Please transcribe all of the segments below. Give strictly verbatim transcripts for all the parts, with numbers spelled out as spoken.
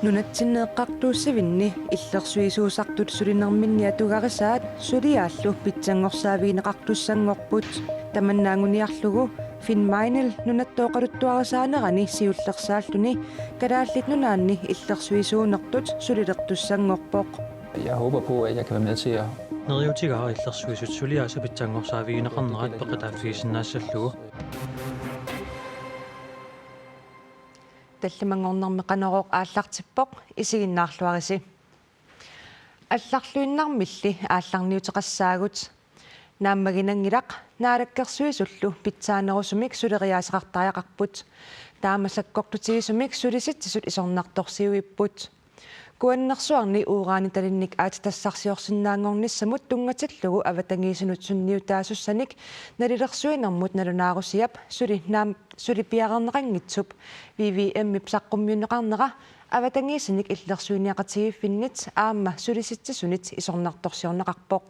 Nunatsinni eqqartuussivinni illersuisuusartut sulinerminni atugarisaat suliaallu pitsanngorsaavigineqartussanngorput. Tamanna anguniarlugu Finn Meynell nunatta oqaluttuarisaanerani siullersaalluni Kalaallit Nunaanni illersuisuunertut sulilertussanngorpoq. Jeg håber på, at jeg kan være med til at... Neriuutigaara illersuisut suliaasa pitsanngorsaavigineqarnerat peqataaffigisinnaassallugu. Tallimanngornermi Qanorooq aallartippoq, isiginnaarluarisi. Allarluinnarmilli aallarniuteqassaagut. Naammaginanngilaq, Naalakkersuisullu pitsaanerusumik suleriaaseqartariaqarput. Taama sakkortutigisumik Sulisitsisut isornartorsiuipput. Kuannersuarni uranitalinnik aatsitassarsiorsinnaanngornissamut tunngatillugu avatangiisinut sunniutaasussanik nalilersuinermut nalunaarusiap suli naam-, suli piareerneqanngitsup V V M-ip saqqummiunneqarnera avatangiisinik illersuiniaqatigiiffinnit aamma Sulisitsisunit isornartorsiorneqarpoq.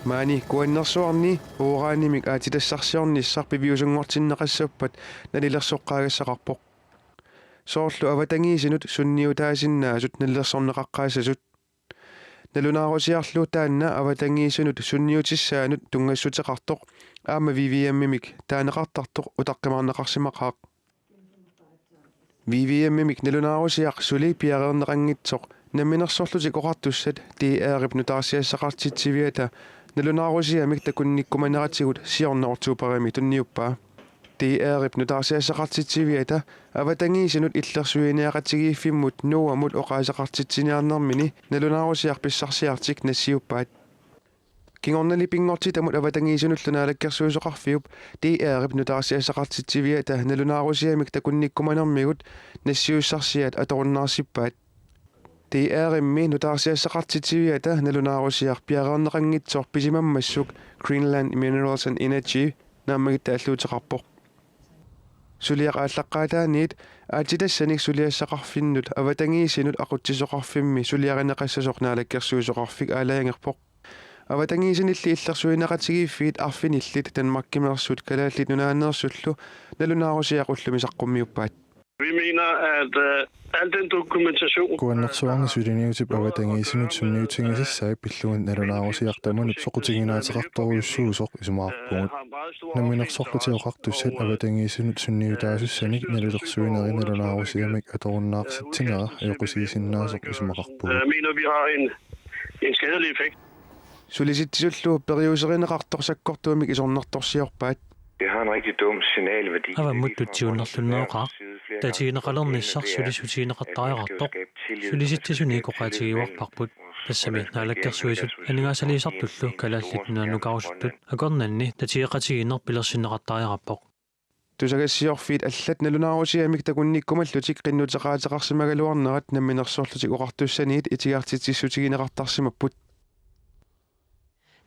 Maani Kuannersuarni uranimik aatsitassarsiornissaq piviusunngortinneqassappat nalilersoqqaagassaqarpoq. Soorlu avatangiisinut sunniutaasinnaasut nalilersorneqaqqaassasut. Nalunaarusiarlu taanna avatangiisinut sunniutissaanut tunngassuteqartoq aamma V V M-imik taaneqartartoq utaqqimaarneqarsimaqaaq. V V M-imik nalunaarusiaq suli piareerneqanngitsoq Namminersorlutik Oqartussat D R-ip nutaarsiassaqartitsiviata nalunaarusiamik takunnikkumaneratigut siorna oktoberimi tunniuppaa. D R-ip nutaarsiassaqartitsiviata avatangiisinut illersuiniaqatigiiffimmut NOAH-mut oqaaseqartitsiniarnermini nalunaarusiaq pissarsiartik nassiuppaat. Kingornali pinngortitamut avatangiisinullu Naalakkersuisoqarfiup D R-ip nutaarsiassaqartitsiviata nalunaarusiamik takunnikkumanermigut nassiussarsiat atorunnaarsippaat. D R-immi nutaarsiassaqartitsiviata nalunaarusiaq piareerneqanngitsoq pisimammassuk Greenland Minerals and Energy naammagittaalluuteqarpoq. Suliaq aallaqqaataaniit aatsitassanik suliassaqarfinnut avatangiisinut aqutsisoqarfimmi suliarineqassasoq Naalakkersuisoqarfik aalajangerpoq. Avatangiisinilli illersuiniaqatigiiffiit arfinillit Danmarkimeersut Kalaallit Nunaaneersullu nalunaarusiaq ullumi saqqummiuppaat. Vi mener, at øh, al den dokumentation... Kuannersuarni suliniutip avatangiisinut sunniutigisassai pillugit nalunaarusiaq tamanut soqutiginaateqartorujussuusoq isumaqarpugut. Namminersorlutik Oqartussat avatangiisinut sunniutaasussanik nalilersuineri nalunaarusiamik atorunnaarsitsinera ajoqusiisinnaasoq isumaqarpugut. Øh, mener, vi har en, en skadelig effekt. Sulisitsisullu periuserineqartoq sakkortuumik isornartorsiorpaat. Det har en rigtig dum signalværdi. Avammut tutsiunnerlunneroqaaq. Tatigineqalernissaq sulisutigineqartariaqartoq. Sulisitsisunik oqaatigiuarparput. Tassami Naalakkersuisut aningaasaliisartullu Kalaallit Nunaannukarusuttut akornanni tatigeqatigiinneq pilersinneqartariaqarpoq. Tusagassiorfiit allat nalunaarusiamik takunnikkumallutik qinnuteqaateqarsimagaluarnerat Namminersorlutik Oqartussaniit itigartitsissutigineqartarsimapput.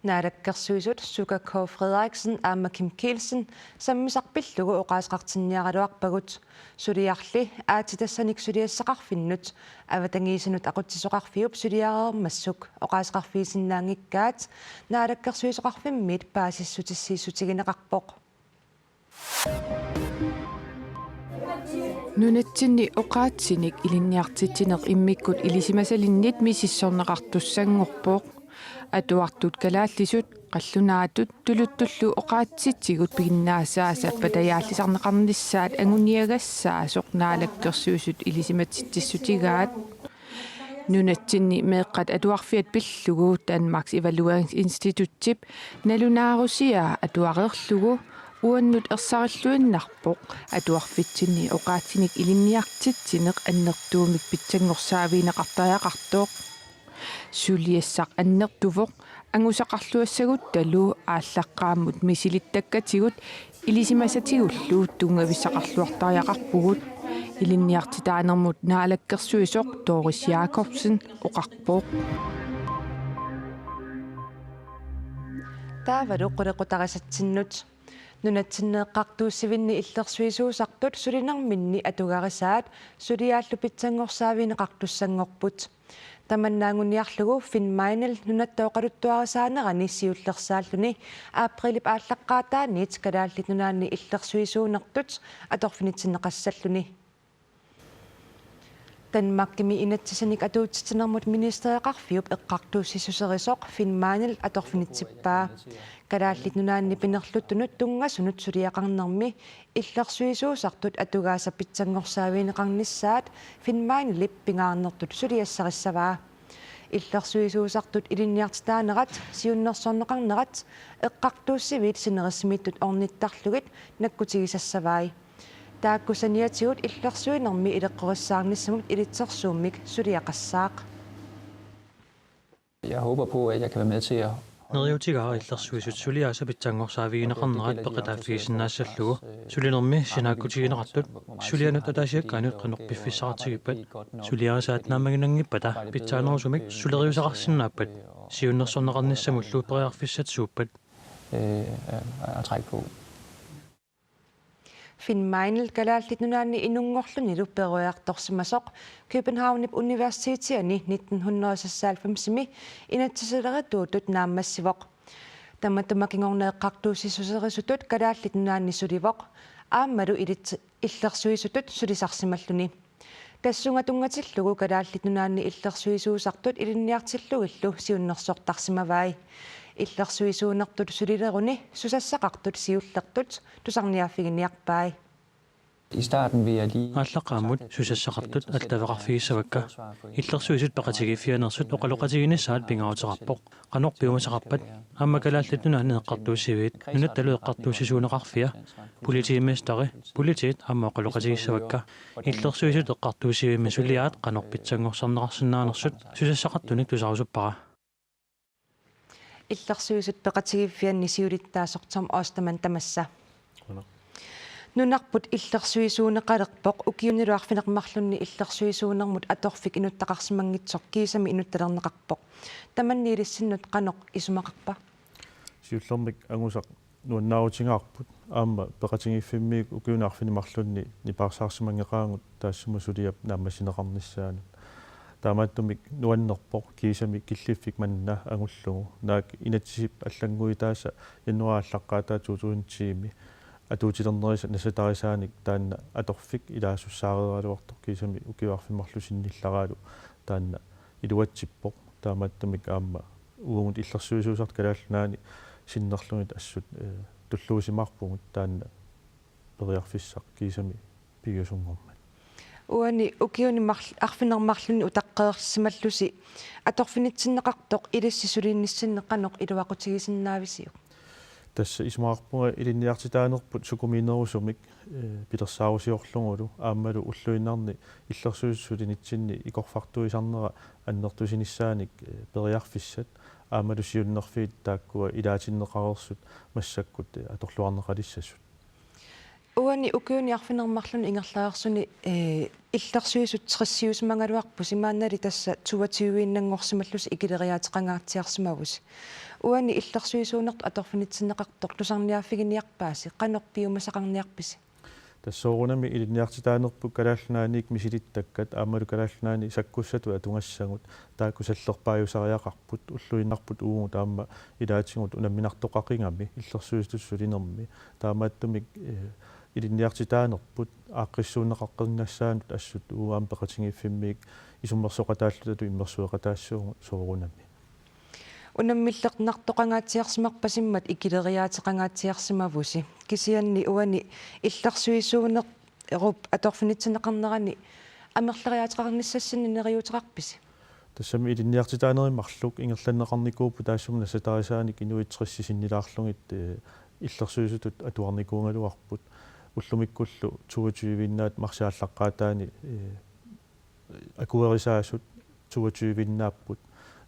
Naalakkersuisut Suka K. Frederiksen aamma Kim Kielsen sammisaq pillugu oqaaseqartinniaraluarpagut. Suliarli aatsitassanik suliassaqarfinnut avatangiisinut aqutsisoqarfiup suliareermassuk oqaaseqarfigisinnaanngikkaat Naalakkersuisoqarfimmiit paasissutissiissutigineqarpoq. Nunatsinni oqaatsinik ilinniartitsineq immikkut ilisimasalinnit misissorneqartussanngorpoq. Atuartut kalaallisut, qallunaatut tuluttullu oqaatsitigut piginnaasaasa patajaallisarneqarnissaat anguniagassaasoq Naalakkersuisut ilisimatitsissutigaat. Nunatsinni meeqqat atuarfiat pillugu Danmarks Evalueringsinstituttip nalunaarusiaa atuareerlugu uannut ersarilluinnarpoq atuarfitsinni oqaatsinik ilinniartitsineq annertuumik pitsanngorsaavigineqartariaqartoq. Suliassaq annertuvoq angusaqarluassaguttalu aallaqqaammut misilittakkatigut ilisimasatigullu tunngavissaqarluartariaqarpugut. Ilinniartitaanermut naalakkersuisoq Doris Jakobsen oqarpoq. Taavalu qulequtarisatsinnut. Nunatsinni eqqartuussivinni illersuisuusartut sulinerminni atugarisaat suliaallu pitsanngorsaavigineqartussanngorput. Tamanna anguniarlugu Finn Meynell nunatta oqaluttuarisaanerani siullersaalluni aprilip aallaqqaataaniit Kalaallit Nunaanni illersuisuunertut atorfinitsinneqassalluni. Danmarkimi inatsisanik atuutsitsinermut ministereqarfiup eqqartuussissuserisoq Finn Meynell atorfinitsippaa. Kalaallit Nunaanni pinerluttunut tunngasunut suliaqarnermi illersuisuusartut atugaasa pitsanngorsaavigineqarnissaat Finn Meynellip pingaarnertut suliassarissavaa. Illersuisuusartut ilinniartitaanerat siunnersorneqarnerat eqqartuussiviit sinerissimiittut ornittarlugit nakkutigisassavai. Taakku saniatigut illersuinermi ileqqorissaarnissamut ilitsersuummik suliaqassaaq. Jeg håber på, at jeg kan være med til at... Neriuutigaara illersuisut suliaasa pitsanngorsaavigineqarnerat peqataaffigisinnaassallugu, sulinermi sinaakkutigineqartut sulianut ataasiakkaanut qanoq piffissaqartigippat, suliarisaat naammaginanngippata pitsaanerusumik suleriusaqarsinnaappat, siunnersorneqarnissamullu periarfissat suuppat. Finn Meynell Kalaallit Nunaanni inunngorlunilu peroriartorsimasoq Københavnip Universitetiani nitten hundrede og seksoghalvfemsimi inatsisilerituutut naammassivoq. Tamatuma kingorna eqqartuussissuserisutut Kalaallit Nunaanni sulivoq, aammalu ilit-, illersuisutut sulisarsimalluni. Tassunga tunngatillugu Kalaallit Nunaanni illersuisuusartut ilinniartillugillu siunnersortarsimavai. Illersuisuunertut sulileruni susassaqartut siullertut tusarniaaffiginiarpai. I starten vil jeg lige... Aallaqqaammut susassaqartut attaveqarfigissavakka. Illersuisut peqatigiiffianeersut oqaloqatiginissaat pingaaruteqarpoq. Qanoq piumasaqarpat, aamma Kalaallit Nunaanni eqqartuussiviit nunattalu eqqartuussisuuneqarfia, politimesteri, politiit aamma oqaloqatigissavakka. Illersuisut eqqartuussivimmi suliaat qanoq pitsanngorsarneqarsinnaanersut susassaqartunik tusarusuppara. Illersuisut peqatigiiffianni siulittaasoq Tom Ostermann tamassa. Qujanaq. Nunarput illersuisuuneqalerpoq, ukiunilu arfineq-marlunni illersuisuunermut atorfik inuttaqarsimanngitsoq kiisami inuttalerneqarpoq. Tamanna ilissinnut qanoq isumaqarpa? Siullermik angusaq nuannaarutigaarput, aamma peqatigiiffimmiit ukiuni arfineq-marlunni nipaarsaarsimanngeqaagut taassuma suliap naammassineqarnissaanut. Taamaattumik nuannerpoq kiisami killiffik manna angullugu. Naak inatsisip allannguutaasa januaarip aallaqqaataani to tusind ti-mi atuutilernerisa nassatarisaanik taanna atorfik ilaasussaareeraluartoq kiisami ukiut arfineq-marluk sinnillarakku taanna iluatsippoq. Taamaattumik aamma uagut illersuisuusartut Kalaallit Nunaanni sinnerlugit assut, eh, tulluusimaarpugut taanna periarfissaq kiisami piviusunngormat. Uani ukiuni marl-, arfineq-marlunni utaqqereersimallusi atorfinitsinneqartoq ilissi sulinissinni qanoq iluaqutigisinnaavisiuk? Tassa isumaqarpunga ilinniartitaanerput sukumiinerusumik, eh, pilersaarusiorlugulu aammalu ulluinnarni illersuisut sulinitsinni ikorfartuisarnera annertusinissaanik, eh, periarfissat aammalu siunnerfiit taakkua ilaatinneqareersut massakkut, eh, atorluarneqalissasut. Uani ukiuni arfineq-marlunni ingerlareersuni, eh, illersuisut tressiusimagaluarpusi, maannali tassa toogtyve-innanngorsimallusi ikileriaateqangaatsiarsimavusi. Uani illersuisuunertut atorfinitsinneqartoq tusarniaaffiginiarpaasi, qanoq piumasaqarniarpisi? Tassa soorunami ilinniartitaanerput Kalaallit Nunaanniit misilittakkat aammalu Kalaallit Nunaanni sakkussatut atugassagut taakku sallerpaajusariaqarput, ulluinnarput uagut aamma ilaatigut unamminartoqaqigami illersuisutut sulinermi. Taamaattumik, eh, ilinniartitaanerput aaqqissuunneqaqqinnissaanut assut uagut aamma peqatigiiffimmiit isummersoqataalluta immersueqataassuugut soorunami. Unammilernartoqangaatsiarsimarpasimmat ikileriaateqangaatsiarsimavusi. Kisianni uani illersuisuunerup atorfinitsinneqarnerani amerleriaateqarnissassinni neriuuteqarpisi? Tassami ilinniartitaanerit marluk ingerlanneqarnikuupput taassuma nassatarisaanik inuit tressit sinnilaarlugit, eh, illersuisutut atuarnikuugaluarput. Ullumikkullu toogtyve-innaat marsip aallaqqaataani, eh, akuerisaasut toogtyve-innaapput.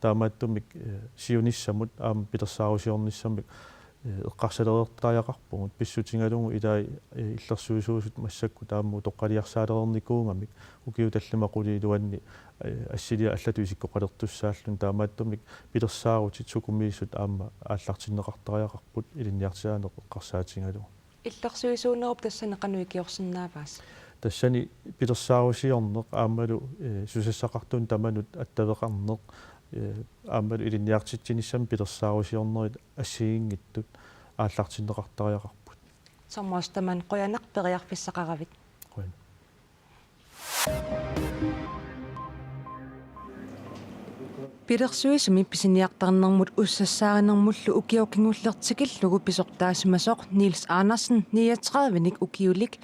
Taamaattumik, eh, siunissamut aamma pilersaarusiornissamik, eh, eqqarsalereertariaqarpugut pissutigalugu ilai, eh, illersuisuusut massakkut aamma utoqqaliarsaalereernikuugamik ukiut tallimat qulit iluanni, eh, assiliaq allatut isikkoqalertussaalluni. Taamaattumik pilersaarutit sukumiisut aamma aallartinneqartariaqarput ilinniartitaaneq eqqarsaatigalugu. Illersuisuunerup tassani qanoq ikiorsinnaavaasi? Tassani pilersaarusiorneq aammalu, eh, susassaqartunut tamanut attaveqarneq, eh, aammalu ilinniartitsinissamut pilersaarusiornerit assigiinngitsut aallartinneqartariaqarput. Thomas Taman, qujanaq periarfissaqaravit. Qujan. Pilersuisumi pisiniartarnermut ussassaarinermullu ukioq kingulleq tikillugu pisortaasimasoq Niels Andersen, niogtredive-nik ukiulik,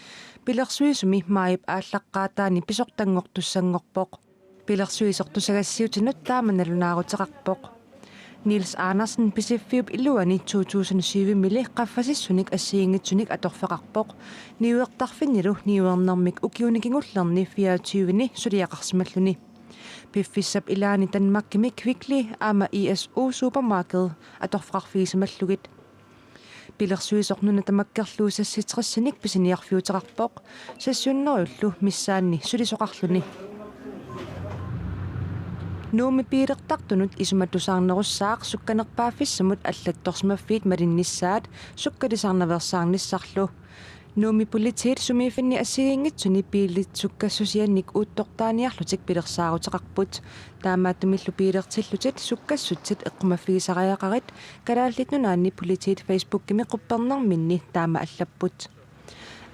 pilersuisumi maajip aallaqqaataani pisortanngortussanngorpoq. Pilersuisoq tusagassiutinut taama nalunaaruteqarpoq. Niels Andersen Pisiffiup iluani to tusind syv-imili qaffasissunik assigiinngitsunik atorfeqarpoq, niuertarfinnilu niuernermik ukiuni kingullerni fireogtyve-ni suliaqarsimalluni. Piffissap ilaani Danmarkimi Kvickly aamma I S O Supermarked atorfeqarfigisimallugit. Pilersuisoq nuna tamakkerlugu seksogtres-inik pisiniarfiuteqarpoq, seks hundrede-llu missaanni sulisoqarluni. Nuummi biilertartunut isumatusaarnerussaaq sukkanerpaaffissamut allattorsimaffiit malinnissaat sukkalisarnaveersaarnissarlu. Nuummi politiit sumiiffinni assigiinngitsuni biilit sukkassusiannik uuttortaaniarlutik pilersaaruteqarput. Taamaattumillu biilertillutit sukkassutsit eqqumaffigisariaqarit, Kalaallit Nunaanni Politiit Facebookimi quppernerminni taama allapput.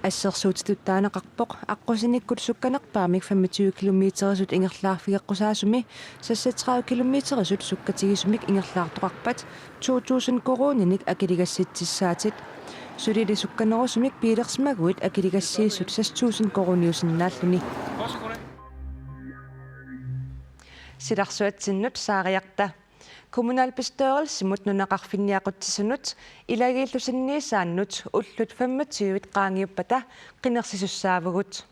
Assersuutitut taaneqarpoq aqqusinikkut sukkanerpaamik femogtyve kilometerisut ingerlaarfigeqqusaasumi seksogtredive kilometerisut sukkatigisumik ingerlaartoqarpat to tusind koruuninik akiligassitsissaatit. Sulili sukkanerusumik biilersimaguit akiligassiissut seks tusind koruuniusinnaalluni. Silarsuatsinnut saariarta. Kommunalbestyrelsimut nunaqarfinni aqutsisunut ilagiillusinniisaannut ullut femogtyve qaangiuppata qinersisussaavugut.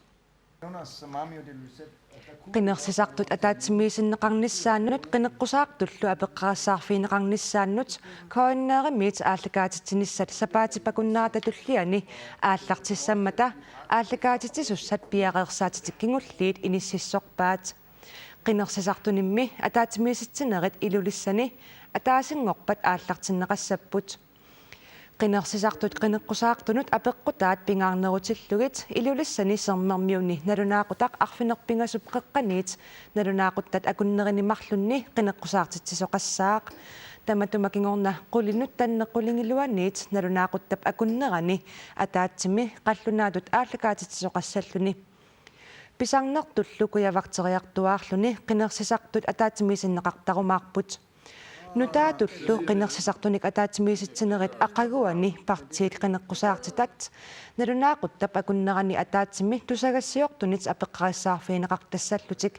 Qinersisartut ataatsimiisinneqarnissaannut qineqqusaartullu apeqqarissaarfigineqarnissaannut K N R-imiit aallakaatitsinissat sapaatip akunnerata tulliani aallartissammata aallakaatitsisussat piareersaatitik kingulliit inississorpaat. Qinersisartunimmi ataatsimiisitsinerit Ilulissani ataasinngorpat aallartinneqassapput. Qinersisartut qineqqusaartunut apeqqutaat pingaarnerutillugit Ilulissani Sermermiuni nalunaaqutaq arfineq-pingasup qeqqaniit nalunaaquttat akunnerini marlunni qineqqusaartitsisoqassaaq. Tamatuma kingorna qulinut tanneq qulingiluaniit nalunaaquttap akunnerani ataatsimi qallunaatut aallakaatitsisoqassalluni. Pisarnertullu kujavakteriartuaarluni qinersisartut ataatsimiisinneqartarumaarput. Nutaatullu qinersisartunik ataatsimiisitsinerit aqaguani partiit qineqqusaartitat nalunaaquttap akunnerani ataatsimi tusagassiortunit apeqqarissaarfigineqartassallutik.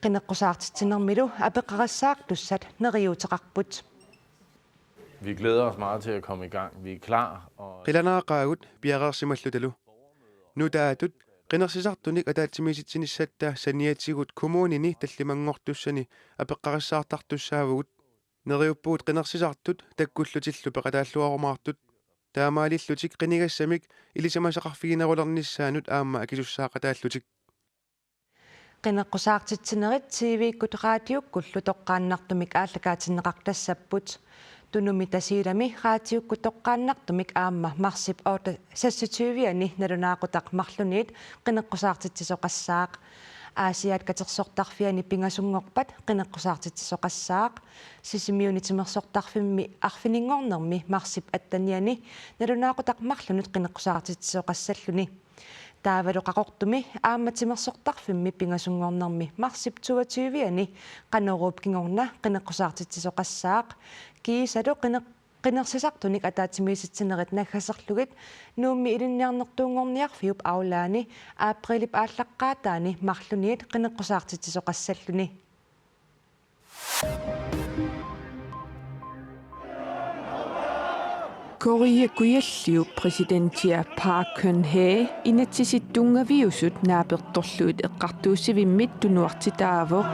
Qineqqusaartitsinermilu apeqqarissaartussat neriuuteqarput. Vi glæder os meget til at komme i gang. Vi er klar. Og Qilanaaqaagut piareersimallutalu. Nutaatut qinersisartunik ataatsimiisitsinissatta saniatigut kommunini tallimanngortussani apeqqarissaartartussaavugut. Neriuppugut qinersisartut takkullutillu peqataalluarumaartut. Taamaalillutik qinigassamik ilisimasaqarfiginerulernissaanut aamma akisussaaqataallutik. Qineqqusaartitsinerit T V-kkut raatiukkullu toqqaannartumik aallakaatinneqartassapput. Tunumi Tasiilami raatiukkut toqqaannartumik aamma marsip otte seksogtyve-ani nalunaaqutaq marlunniit qineqqusaartitsisoqassaaq. Aasiaat katersortarfiani pingasunngorpat qineqqusaartitsisoqassaaq. Sisimiuni timersortarfimmi arfininngornermi marsip atteniani nalunaaqutaq marlunut qineqqusaartitsisoqassalluni. Taavalu Qaqortumi aamma timersortarfimmi pingasunngornermi marsip toogtyve-ani Qanoruup kingorna qineqqusaartitsisoqassaaq. Kiisalu qineq-, qinersisartunik ataatsimiisitsinerit naggaserlugit Nuummi Ilinniarnertuunngorniarfiup aulaani apriilip aallaqqaataani marlunniit qineqqusaartitsisoqassalluni. Korea Kujalliup præsidentia Park Geun-hye inatsisit tunngaviusut naapertorlugit eqqartuussivimmit tunuartitaavoq.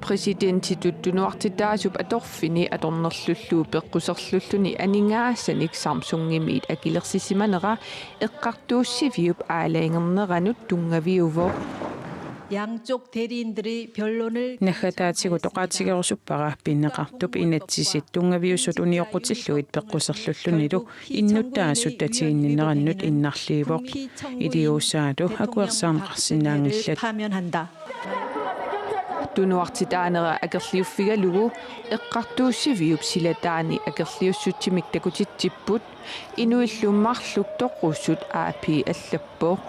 Præsidentitut tunuartitaasup atorfini atornerlullugu peqquserlulluni aningaasanik Samsungimiit akilersisimanera eqqartuussiviup aalajangerneranut tunngaviuvoq. 양쪽 대리인들이 변론을 Naggataatigut oqaatigerusuppara pineqartup inatsisit tunngaviusut unioqqutillugit peqquserlullunilu innuttaasut tatiginninnerannut innarliivoq. Iliuusaalu akuersaarneqarsinnaanngillat. 파면한다. Tunuartitaanera akerliuffigalugu eqqartuussiviup silataani akerliussutsimik takutitsipput, inuillu marluk toqusut A P allappoq.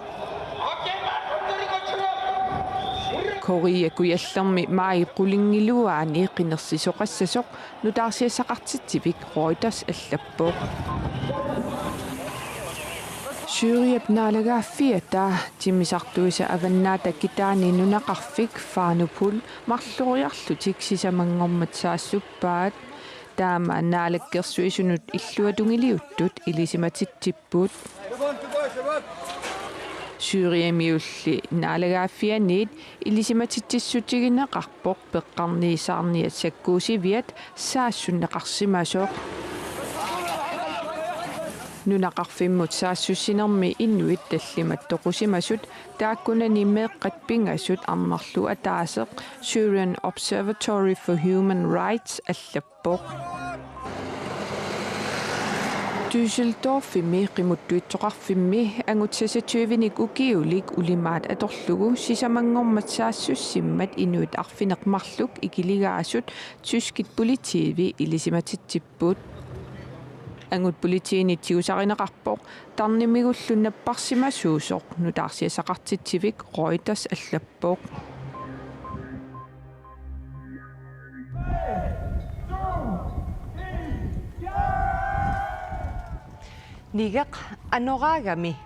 Korea Kujallermi maajip qulingiluaani qinersisoqassasoq nutaarsiassaqartitsivik Reuters allappoq. Syriap naalagaaffiata timmisartuisa avannaata kitaani nunaqarfik Fanupul marloriarlutik sisamanngormat saassuppaat. Taama naalakkersuisunut illuatungiliuttut ilisimatitsipput. Syrimiulli naalagaaffianiit ilisimatitsissutigineqarpoq peqqarniisaarniat sakkuussiviat saassunneqarsimasoq. Nunaqarfimmut saassussinermi inuit tallimat toqusimasut taakkunani meeqqat pingasut arnarlu ataaseq Syrian Observatory for Human Rights allappoq. Düsseldorfimi qimuttuitsoqarfimmi angut seksogtyvenik ukiulik ulimaat atorlugu sisamanngormat saassussimmat inuit arfineq-marluk ikiligaasut tyskit politiivi ilisimatitsipput. Angut politiinit tigusarineqarpoq tarnimigullu napparsimasuusoq nutaarsiassaqartitsivik Reuters allappoq. Nigeq anoraagami.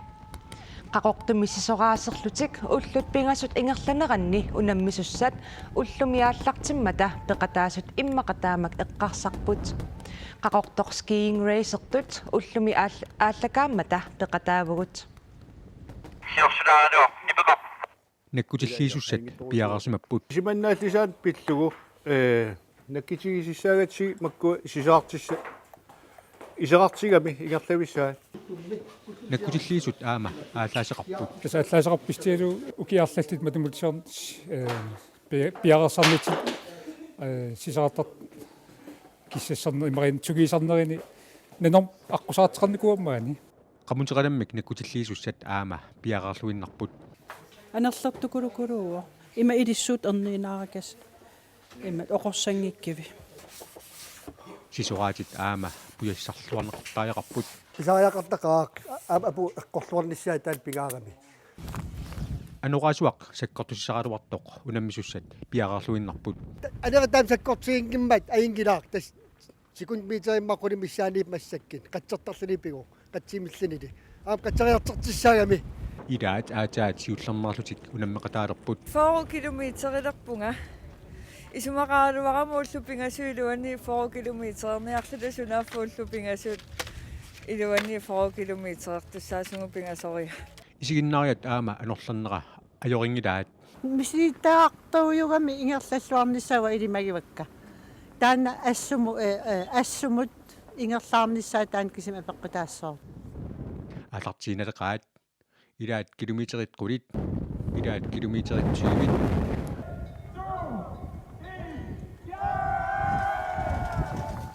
Qaqortumi sisoraaserlutik ullut pingasut ingerlaneranni unammisussat ullumi aallartimmata peqataasut immaqa taamak eqqarsarput. Qaqortoq skiing racertut ullumi aal-, aallakaammata peqataavugut. Nakkutilliisussat piareersimapput. Isimannaallisaat pillugu, ee, nakkutigisassaagatsigit makkua sisaartissa-, iserartigami ingerlavissaat. Nakkutilliisut aamma aallaaseqarput. Tassa aallaaseqarput pissutigalugu ukiarlallit matumulisarn, ee, pi-, piareersarnitsit, ee, sisaartar-, kissassanner-, imaluunniit sugiisarnerini nanorm aqqusaarteqarnikuuvoq maani. Qamunteqalammik nakkutilliisussat aamma piareerluinnarput. Anerlertukulukuluuvoq. Ima ilissuut erniinnaarakasik. Ima oqorsanngikkivi. Sisoraatit aamma pujassarluarneqartariaqarput. Pisariaqartaqaaq, aamma apuup eqqorluarnissaa taanna pingaarami. Anoraasuaq sakkortusisaraluartoq unammisussat piareerluinnarput. Anera taama sakkortusinngimmat ajunngilaq, tassa sekundmeterimik qulit missaanniit massakkut, qatsertarluni pivoq, qatsimillinili. Aamma qatseriartortissaagami. Ilaat aatsaat siullermeerlutik unammeqataalerput. Fyrre kilometerilerpunga. Isumaqaraluarama ullut pingasut iluanni fyrre kilometererniarluta, sunaaffa ullut pingasut iluanni fyrre kilometerertussaasunga pingasoriga. Isiginnaariat aamma anorlernera ajorinngilaat. Misilittagartorujugami ingerlalluarnissaa ilimagivakka. Taanna assumut, ee, ee, assumut ingerlaarnissaa taanna kisimi apeqqutaassaaq. Aallartiinnaleqaat. Ilaat kilometerit qulit. Ilaat kilometerit tyvit.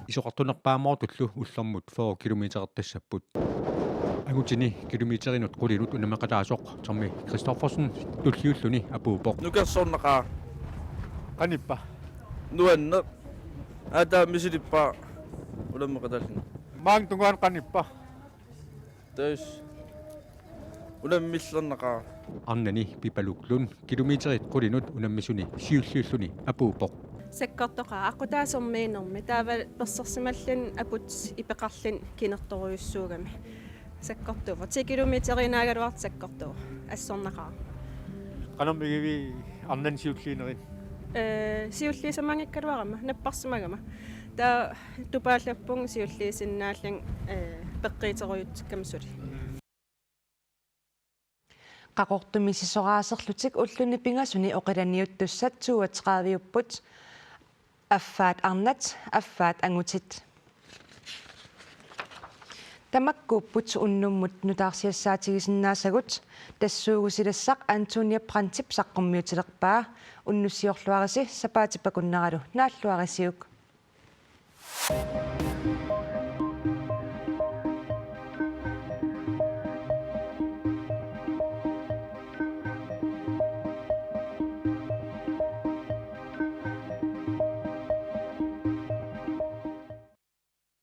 Isoqartunerpaamoortullu ullormut fyrre kilometerertassapput. Angutini kilometerinut qulinut unammeqataasoq Tommy Christoffersen tulliulluni apuuppoq. Nukersornaqaaq. Qanippa? Nuanneq. Aataa misilippara unammeqataalluni. Maanga tungaanut qanippa? Tassa. Unammillernaqaaq. Arnani Pipaluk Lund kilometerit qulinut unammisuni siulliulluni apuuppoq. Sakkortoqaaq, aqqutaavoq sermiinermi, taava persersimalluni aput ipeqarluni kinertorujussuugami. Sakkortuuvoq, ti kilometeriinnaagaluartoq sakkortuuvoq, assornaqaaq. Qanormi igivit arnani siulliinerit? Ee, siulliisamaanngikkaluarama, napparsimagama. Taava tupaallappunga siulliisinnaallunga, ee, peqqiuterujutsikkama suli. Qaqortumi sisoraaserlutik ulluni pingasuni oqilaniuttussat toogtredive-upput. Affaat arnat, affaat angutit. Tamakkuupput unnummut nutaarsiassaatigisinnaassagut, tassuugu silassaq Antonia Brandtip saqqummiutilerpaa. Unnussiorluarisi sapaatip akunneralu naalluarisiuk.